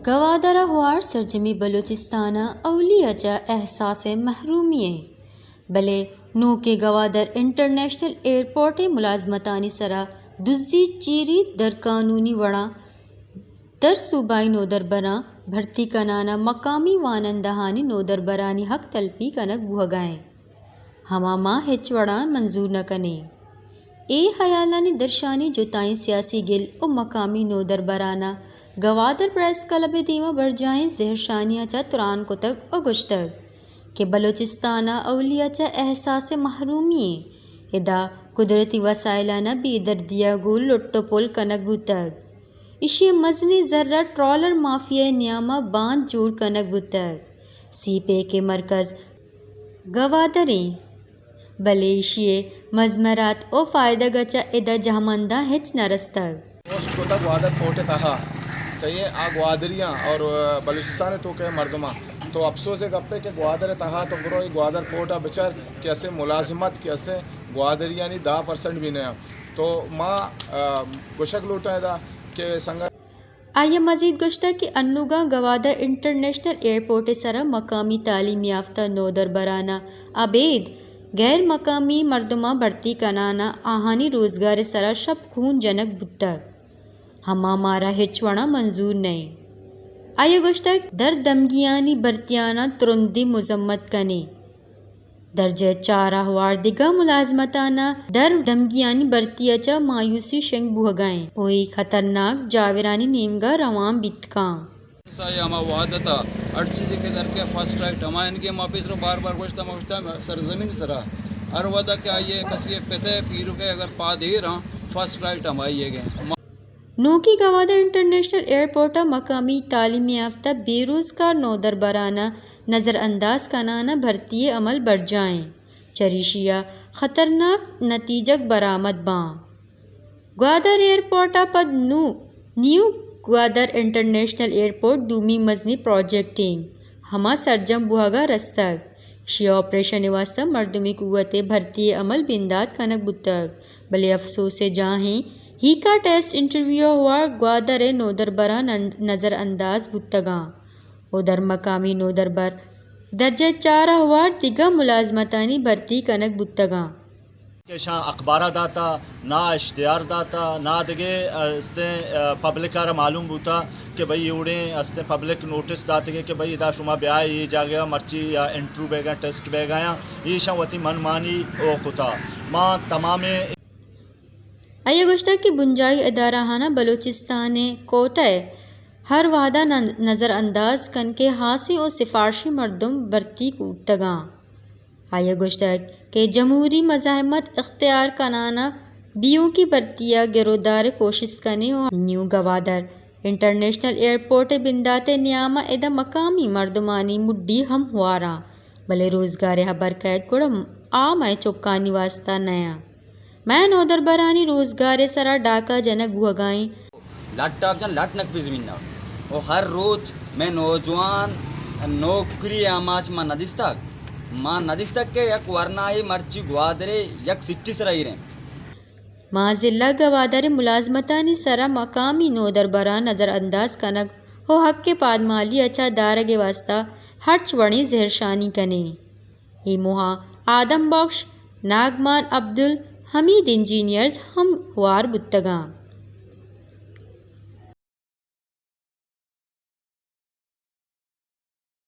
گوادر ءِ ہوار سرجمیں بلوچستان ءِ اولی ءَ چہ احساس ءِ محرومی ءَ، بلے نوکیں گوادر انٹرنیشنل ایئرپورٹ ءِ ملازمتانی سرا دزی، چیری، درقانونی وڑاں در صوبائی نودربراں بھرتی کنان ءَ مقامی وانندہانی نودربرانی حق تلپی کنگ بوہگا انت۔ ہما ما ہچ وڑا منظور نہ کنیں۔ اے ہیالانی درشانی جتائیں سیاسی گل و مقامی نودربراناں گوادر پریس کلب ءِ دیما برجاہیں زہرشانیاں چہ تران کتگ و گوشتگ کہ بلوچستان ءِ اولی ءَ چہ احساس محرومی ایں، ادا قدرتی وسائلاں بے دردی ءَ گوں لٹ و پل کنگ بوتگ۔ ایشی ءِ مزنیں زر ءَ ٹرالر مافیا ءِ نیام ءَ باند جوڑ کنگ بوتگ۔ سی پیک ءِ مرکز گوادر ایں، بلے ایشی ءِ مزمرات و فائدگ ءَ چہ ادا جہمنداں ہچ نہ رستگ۔ پوسٹ کتگ گوادر فورٹ ءِ تہا، صحیح ہے، آ گوادریاں اور بلوچستان ءِ توکا مردماں۔ تو افسوس ءِ گپ ہے کہ گوادر ءِ تہا تو برو اے گوادر فورٹ ءَ بچار کہ اسے ملازمت کہ اسے گوادریانی دہ پرسنٹ بھی نہ۔ تو ما، آ، گوشگ لوٹاں ادا کہ سنگت آئی ءَ مزید گوشتگ کہ انوگاں گوادر انٹرنیشنل ایئرپورٹ ءِ سرا مقامی تعلیم یافتہ نودربراناں ابید غیر مقامی مردماں بھرتی کنان ءَ آہانی روزگار ءِ سرا شپ خون جنگ بوتگ، ہما مارا ہچ وڑا منظور نہ انت۔ آئی ءَ گوشتگ در دمگیانی بھرتیاناں ترندیں مذمت کنیں۔ درجہ چار ءَ ہوار دگہ ملازمتاناں در دمگیانی بھرتی ءَ چہ مایوسی شنگ بوہگا انت و اے خطرناک جاورانی نیمگا روان بیت کاں۔ سا یہ ہما وعدہ تھا، ہر چیزے کہ در کے فرسٹ رائٹ ہما انگے ما پیسرو بار بار گوشتا، ما گوشتا سرزمین سرا ہر وعدہ کہ آئیے کسی پتہ پیرو کے اگر پاد ہی رہا، فرسٹ رائٹ ہمائی ہے گے۔ نوکی گوادر انٹرنیشنل ایئرپورٹ ءَ مقامی تعلیم یافتہ بے روزگار نودربراناں نظر انداز کنان ءَ بھرتی ءِ عمل برجاہ انت، چریشی ءَ خطرناک نتیجگ برآمد باں۔ گوادر ایئرپورٹ ءَ پد نو، نیو گوادر انٹرنیشنل ایئرپورٹ دومی مزنیں پروجیکٹ انت، ہما سرجم بوہگا رستگ۔ ایشی ءِ آپریشن ءِ واستہ مردمی قوت ءِ بھرتی ءِ عمل بندات کنگ بوتگ، بلے افسوس ءِ جاہ انت ہیکا ٹیسٹ انٹرویو ءَ ہوار گوادر ءِ نودربراں نن-، نظر انداز بوتگاں و در مقامی نودربر درجہ چار ءَ ہوار دگہ ملازمتانی بھرتی کنگ بوتگاں۔ کہ شاں اخبارا داتا، نا اشتہار داتا، نا دگہ استیں، آ، پبلک ءَ را معلوم بوتا کہ بھئی اے وڑیں استیں پبلک نوٹس داتگے کہ بھئی ادا شما بیائے اے جاگہ ءَ مرچی یا انٹرویو بیگا، ٹیسٹ بیگا یا ایشاں وتی من مانی او کتا۔ ما تمامیں آئی ءَ گوشتگ کہ بنجاہی ادارہاناں بلوچستان ءِ کوٹہ ءِ ہر وہدا نن-، نظر انداز کن کہ ہاسیں و سفارشی مردم بھرتی بوتگاں۔ آئی ءَ گوشتگ کہ جمہوری مزاحمت اختیار کنان ءَ بیونکی بھرتی ءَ گرودار ءِ کوشست کنیں و نیو گوادر انٹرنیشنل ایئرپورٹ ءِ بندات ءِ نیام ءَ ادا مقامی مردمانی مڈی ہم ہواراں، بلے روزگار ءِ ہبر کئیت گڑا آ مئے چکانی واستہ نہ انت۔ مئے نودربرانی روزگار ءِ سرا ڈاکہ جنگ بوہگا انت۔ لٹ آپ جان لٹ نقبی زمین نا۔ و ہر روچ مئے نوجوان نوکری آماچ ما ندیستگ۔ ما ندیستگ کہ یک ورنائی مرچی گوادرے یک سٹی سرا ایریں۔ ما ضلع گوادر ءِ ملازمتانی سرا مقامی نودربراں نظر انداز کنگ و حق ءِ پادمالی ءَ چہ دارگ ءِ واستہ ہرچ وڑیں زہرشانی کنیں۔ اے موہ ءَ آدم بخش، ناگمان عبدل، حمید انجینئرز ہم ہوار بوتگاں۔